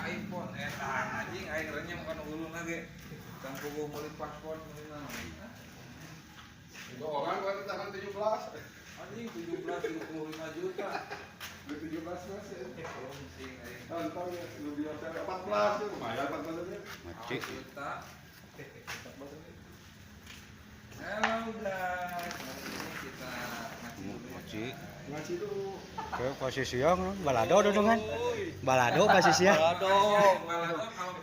iPhone eta anjing aing renyem kana huluna ge. Can puguh meuli paspor meuli naon. Itu orang kan tangan 17. Anjing 17 25 juta. 17 mas ya. Anjing aing. Tahun ya, lu biasa 14 ya, lumayan 14 aja. Maci. Juta. 14 aja. Halo guys, hari ini kita ngaji dulu ya, Mochi. guys. Ngaji dulu. Ke posisi siang balado dudungan. Balado posisi siang. Balado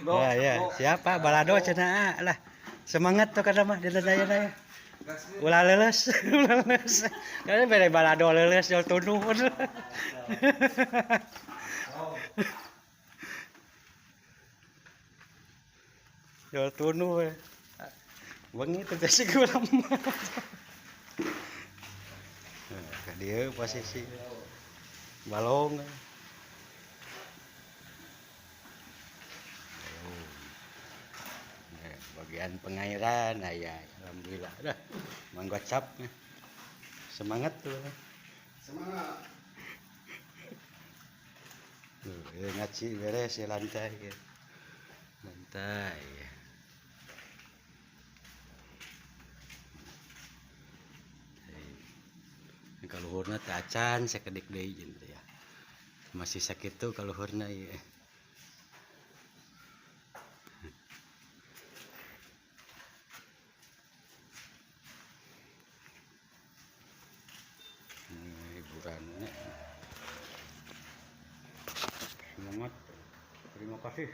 kalau Ya ya, siapa balado cenah lah. Semangat tuh kada mah di daya daya. gasnya Ulah leuleus, ulah leuleus. Kada bere balado leuleus jol tunduh. Jol tunduh we. Wengi teh besi urang mah. Nah, ka dieu posisi balong. Nah, bagian pengairan nah ya alhamdulillah dah Mang Gocap semangat tuh. Semangat. Tuh, ya, ngaci beres ya lantai ya. Lantai ya. Ini kaluhurna teh acan sakedik deui jeung teh ya. Masih sakitu kaluhurna ieu. Hiburannya. Semangat. Terima kasih.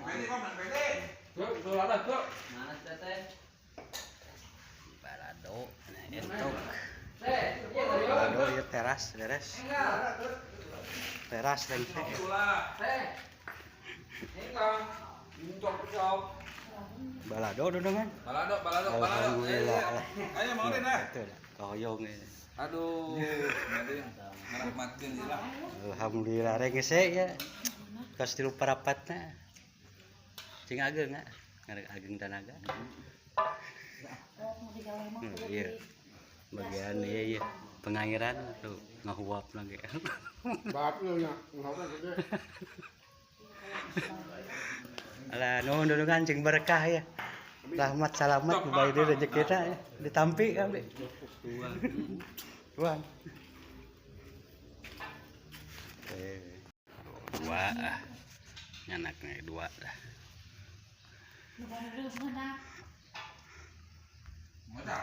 Pede kok, pede. Tuh, tuh ada tuh. Mana teteh? Balado, nah, entok. Balado ya teras, beres. Teras lengse. Ulah. Teh. Enggak. Cok cok. Balado dudungan. Balado, balado, balado. Alhamdulillah. Ayo mau deh nah. Itu dah, kahoyong ini. Aduh, Madin ngerahmatkeun lah. Alhamdulillah rengse ya. Kas tilu parapatna. Cing ageng ah. Ngarek ageng tanaga. Iya. Bagian iya iya pengairan tuh ngahuap lagi. Bab lu nya, ngapa gede. Alah nuhun dudungan cing berkah ya. Rahmat salamat bae deui rezekina ya. Ditampi kami. Tuan. Dua ah. Anaknya dua dah. Mata.